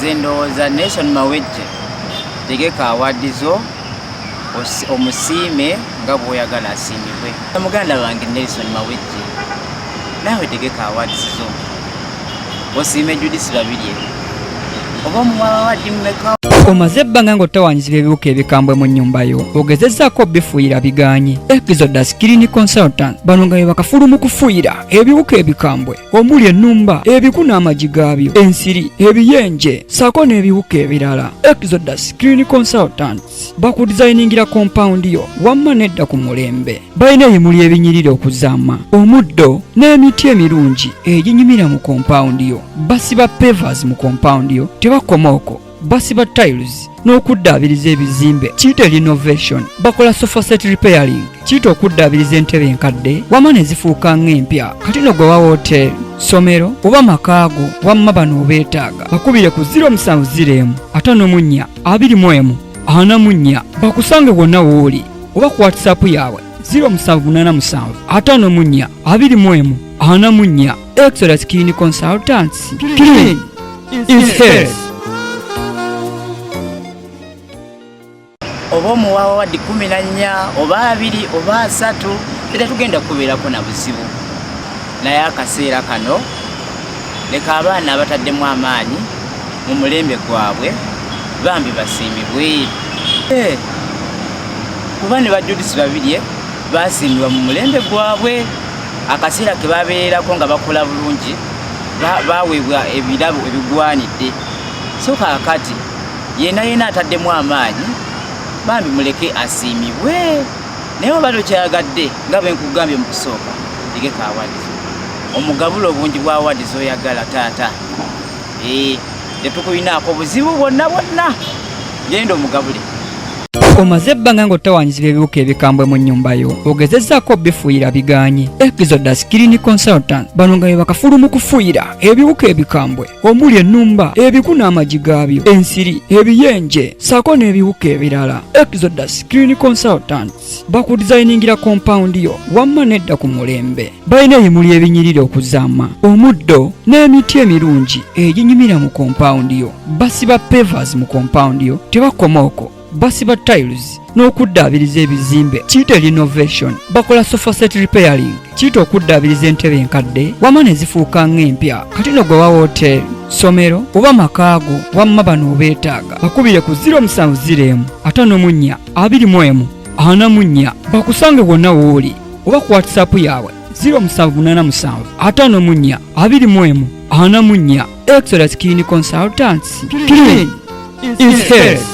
Nze ndowooza Nelson Mawejje, tegeka award zo, omusiime nga bw'oyagala asiimibwe. Muganda wange Nelson Mawejje, naawe tegeka awards zo, osiime Judith Babirye, oba omuwa award mmeka? Omaze ebbanga ng'otawaanyizibwa ebiwuka ebikambwe mu nnyumba yo, ogezezzaako bifuuyira biganye. Exodus Clean Consultant, bano nga be bakafulu mu kufuuyira ebiwuka ebikambwe omuli ennumba, ebiku n'amagi gaabyo, ensiri, ebiyenje ssaako n'ebiwuka ebirala. Exodus Clean Consultants bakudizayiningira compound yo wamma nedda ku mulembe. Balina ebimuli ebinyirira okuzaama, omuddo n'emiti emirungi eginyumira mu compound yo. Basiba pavers mu compound yo. Tebakoma okwo, basiba tiles n'okuddaabiriza ebizimbe, kiyite renovation. Bakola sofa set repairing, kiyite okuddaabiriza entebe enkadde wamma ne zifuuka ng'empya. Kati no gwe wa hotel, ssomero oba makaago, wamma bano obeetaaga. Bakubire ku 070 54 21 44, bakusange wonna w'oli, oba ku WhatsApp yaabwe 0787 54 21 44. Exodus Clean Consultants, clean is health. Oba omuwa award 14 oba 20 oba 30, tetugenda kubeerako na buzibu. Naye akaseera kano leka abaana abataddemu amaanyi mu mulembe gwabwe bambi basiimibwe. Kuba ne ba Judith Babirye basiimibwa mu mulembe gwabwe, akaseera ke babeererako nga bakola bulungi, baweebwa ebirabo ebigwanidde. So kaakati yenna yenna ataddemu amaanyi bambi muleke asiimibwe. Naye oba tokyagadde, nga bwe nkugambye mu kusooka, tegeka award zo, omugabule obungi bwa award z'oyagala taata. Tetukulinaako buzibu bwonna bwonna, genda omugabule. Omaze ebbanga ng'otawaanyizibwa ebiwuka ebikambwe mu nnyumba yo, ogezezzaako bifuuyira biganye. Exodus Clean Consultant, bano nga be bakafulu mu kufuuyira ebiwuka ebikambwe omuli ennumba, ebiku n'amagi gaabyo, ensiri, ebiyenje ssaako n'ebiwuka ebirala. Exodus Clean Consultants bakudizayiningira compound yo wamma nedda ku mulembe. Balina ebimuli ebinyirira okuzaama, omuddo n'emiti emirungi eginyumira mu compound yo. Basiba pavers mu compound yo. Tebakoma okwo, basiba tiles n'okuddaabiriza ebizimbe, kiyite renovation. Bakola sofa set repairing, kiyite okuddaabiriza entebe enkadde wamma ne zifuuka ng'empya. Kati no gwe wa hotel, ssomero oba makaago, wamma bano obeetaaga. Bakubire ku 070 54 21 44, bakusange wonna w'oli, oba ku WhatsApp yaabwe 0787 54 21 44. Exodus Clean Consultants, clean is health.